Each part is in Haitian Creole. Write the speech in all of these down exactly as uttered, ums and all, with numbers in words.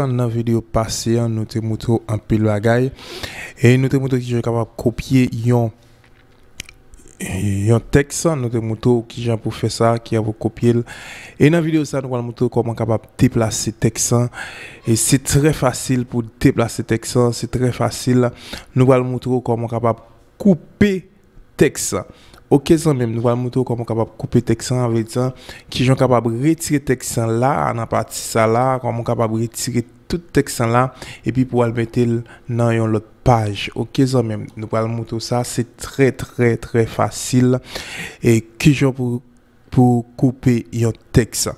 Nan videyo pase an, nou te moutre w anpil bagay. E nou te moutre w kijan w kapab kopye yon, yon tèks. Nou te moutre w kijan pou fè sa, kijan pou kopye l. E nan videyo sa, nou pral moutre w kòman w kapab deplase tèks lan. E se trè fasil pou deplase tèks lan, se trè fasil. Nou pral moutre w kòman w kapab koupe tèks lan. Oke zanmi m, nou pral moutre w kòman w kapab koupe tèks lan, ann vle di, kijan w kapab retire tèks lan la, nan pati sa la, kòman w kapab retire tout tèks lan la, epi pou w al mete l nan yon lòt paj. Oke zanmi m, nou pral moutre w sa, se trè, trè, trè fasil. E kijan pou, pou koupe yon tèks.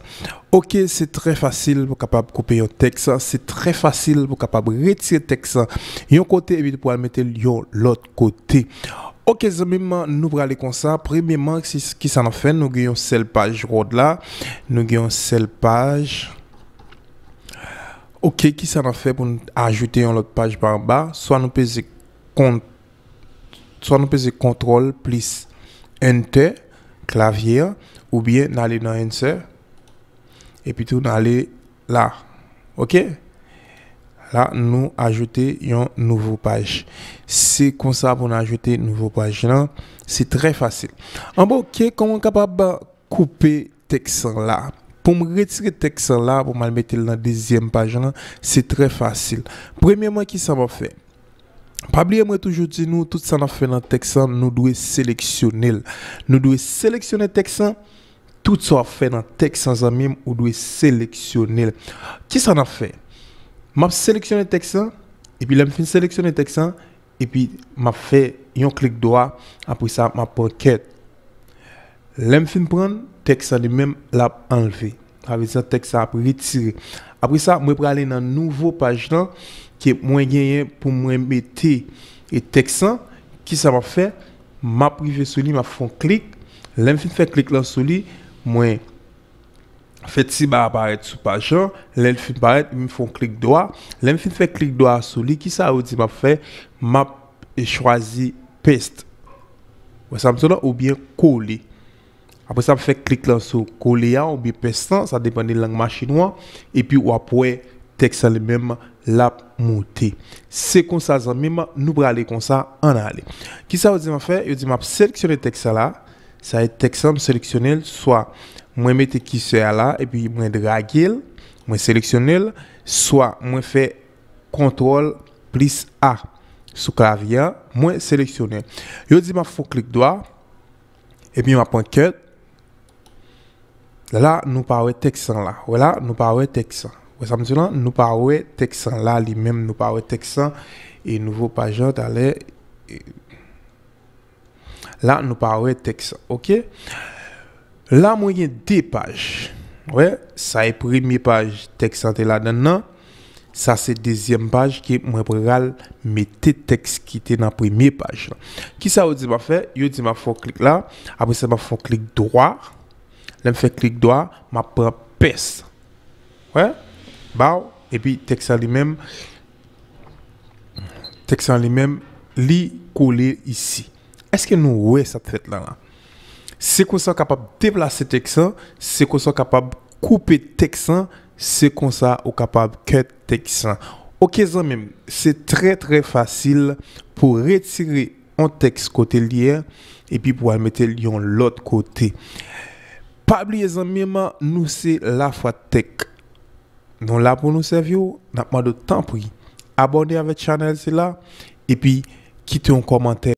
Oke, se trè fasil pou kapab koupe yon tèks, se trè fasil pou kapab retire tèks yon kote epi pou al mete l yon lòt kote. Oke zanmi m, nou prale konsa. Premyeman, ki, kisa n ap fè? Nou gen yon sèl paj Word la. Nou gen yon sèl paj. Oke, kisa n ap fè pou n ajoute yon lòt paj pa anba? Swa nou peze kont, swa nou peze kontwòl plis Enter, klavye an, oubyen n ale nan Enter, epi tou n ale la. Oke? La, nou ajoute yon nouvo paj. Se konsa pou n ajoute nouvo paj lan. Se trè fasil. Anben, oke, kòman w kapab koupe tèks lan la? Pou m retire tèks lan la, pou m al mete l nan dezyèm paj lan, se trè fasil. Premyeman, kisa m ap fè? Pa bliye, mwen toujou di nou, tout sa n ap fè nan tèks lan, nou dwe seleksyone l. Nou dwe seleksyone tèks lan. Tout sa w ap fè nan tèks lan, zanmi m, ou dwe seleksyone l. Kisa n ap fè? M ap seleksyone tèks lan, epi lè m fin seleksyone tèks lan, epi m ap fè yon klik dwa, apre sa, m ap pran Cut. Lè m fin pran l, tèks lan li menm, l ap anlve. Sa vle di tèks la ap retire. Apre sa, mwen prale nan nouvo paj lan ke mwen genyen pou mwen mete e tèks lan. Kisa m ap fè? M ap rive sou li, m ap fè yon klik. Lè m fin fè klik lan sou li, mwen fè ti ba a parèt sou paj lan. Lè l fin parèt, m fè yon klik dwa. Lè m fin fè klik dwa sou li, kisa yo di m ap fè? M ap chwazi paste. Wè sa m di w la, oubyen kole. Apre sa, m fè klik lan sou kole a oubyen paste lan, sa depann de lang machin ou an, epi w ap wè tèks lan li menm l ap moute. Se konsa, zanmi m, nou prale konsa, ann ale. Kisa yo di m ap fè? Yo di m ap seleksyone tèks la. Sa e tèks lan, m seleksyone l, swa mwen mete kisè a la, epi mwen drage l, mwen seleksyone l, swa mwen fè kontwòl plis A sou klavye a, mwen seleksyone l. Yo di m ap fè yon klik dwa, epi m ap pran Cut. La, nou pa wè tèks lan la. Wè la, nou pa wè tèks lan. Wè sa m di lan? Nou pa wè tèks lan la, li menm, nou pa wè tèks lan. E nouvo paj lan, talè, e, la, nou pa wè tèks lan. Oke? La, mwen gen de paj. Wè, sa e premye paj tèks lan te ladan l nan. Sa se dezyèm paj ke mwen pral mete tèks ki te nan premye paj lan. Kisa yo di m ap fè? Yo di m ap fè yon klik la. Apre sa, m ap fè yon klik dwa. Lè m fè klik dwa, m ap pran paste. Wè? Baw. Epi tèks lan li menm, tèks lan li menm, li kole isi. Èske nou wè sa k fèt la la? Se konsa w kapab deplase tèks lan, se konsa w kapab koupe tèks lan, se konsa ou kapab cut tèks lan. Oke zanmi m, se trè trè fasil pou retire yon tèks kote l ye, epi pou al mete l yon lòt kote. Pa bliye zanmi m, nou se Lafwa Tech. Nou la pou nou sèvi w, n ap mande w tanpri, abòne avèk chanèl sila, epi kite yon kòmantè.